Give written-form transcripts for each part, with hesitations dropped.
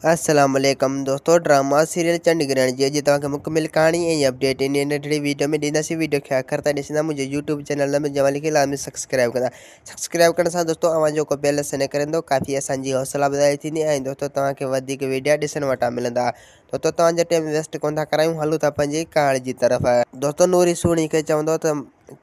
السلام عليڪم دوستو ڊراما سيريل چنڊ گرهڻ جي اڄ توهان کي مڪمل ڪهاڻي ۽ اپڊيٽ ان ننڍڙي ويڊيو ۾ ڏينداسين ويڊيو کي آخر تائين ڏسندا منهنجو يوٽيوب چينل نم جمالي کي لازمي سبسڪرائب ڪندا سبسڪرائب ڪرڻ سان دوستو اوهان جو ڪو بيل سن ڪرندو ڪافي اسان جي حوصلا افزائي ٿيندي ۽ دوستو توهان کي وڌيڪ ويڊيا ڏسڻ وٽان ملندا دوستو توهان جو ٽيم ويسٽ ڪون ٿا ڪرايون هلون ٿا پنهنجي ڪهاڻي جي طرف دوستو نوري سهڻي کي چوندو ته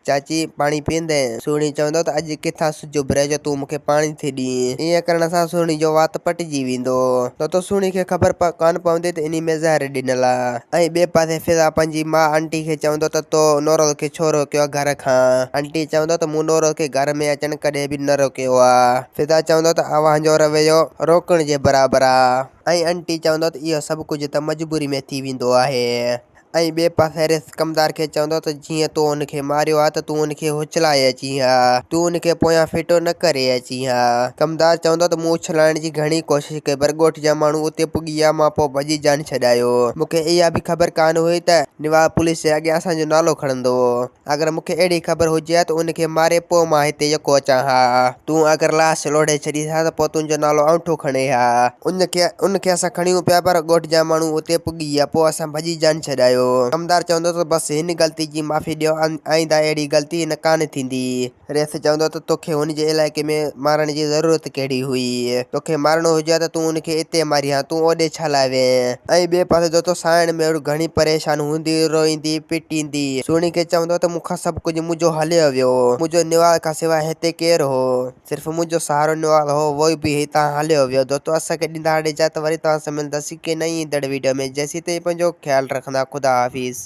چاچي پاڻي پيئندين؟ سهڻي چوندو ته اڄ ڪٿان سج اڀريو جو تون مون کي پاڻي ٿي ڏين. ائين ڪرڻ سان سهڻي جو وات پٽجي ويندو. ته تو سهڻي کي خبر ڪانه پوندي ته انهي ۾ زهر ڏنل آ. ۽ ٻئي پاسي فضا پنهنجي ماء آنٽي کي چوندو ته تو نوروز کي ڇو روڪيو آ گهر کان؟ آنٽي چوندو ته مون نوروز کي گهر ۾ اچڻ ڪڏهن به نه روڪيو آ. فضا چوندو ته اوهان جو رويو روڪڻ جي برابر آ. ۽ آنٽي چوندو ته اهو سڀ ڪجهه ته مجبوري ۾ ٿي ويندو آهي. ۽ ٻئي پاسي ريس ڪمدار کي چوندو ته جيئن تو ان کي ماريو ها ته تون ان کي اڇلائي اچين ها، تون ان کي پويان ڦٽو نه ڪري اچين ها. ڪمدار چوندو ته مون اڇلائڻ جي گهڻي ڪوشش ڪئي پر ڳوٺ جا ماڻهو اتي پڳي ويا مان پوء ڀڄي جان ڇڏايو. مون کي اها به خبر ڪانه هئي ته نواب پوليس جي اڳيان اسان جو نالو کڻندو. اگر مون کي اهڙي خبر هجي ها ته ان کي ماري پوء مان هتي يڪو اچان ها. تون اگر لاش لوڙهي ڇڏيس ها ته پوء تنهنجو نالو آئونٺو کڻي ها. ان کي ان کي اسان کڻيون پيا پر ڳوٺ جا ماڻهو اتي پڳي ويا پوء اسان ڀڄي جان ڇڏايو. ڪمدار چوندو ته بس هن غلطي جي معافي ڏيو آئنده اهڙي غلطي نه ڪانه ٿيندي. رئيس چوندو ته توکي هن جي علائقي ۾ مارڻ جي ضرورت ڪهڙي هئي؟ توکي مارڻو هجي ها ته تون ان کي اتي مارين ها، تون اوڏي ڇا لاء وئين؟ ۽ ٻئي پاسي دوستو سانئڻ ميڙ گهڻي پريشان هوندي، روئيندي، پٽيندي، سهڻي کي چوندو ته مون کان سڀ ڪجهه منهنجو هليو ويو، منهنجو نواز کان سواء هتي ڪير هو؟ صرف منهنجو سهارو نواز هو، اهو به هتان هليو ويو. دوستو اسان کي ڏيندا هاڻي اجازت وري توهان سان ملنداسين ڪنهن نئين ايندڙ ويڊيو ۾ جيسين تائين پنهنجو خيال رکندا خدا حافظ.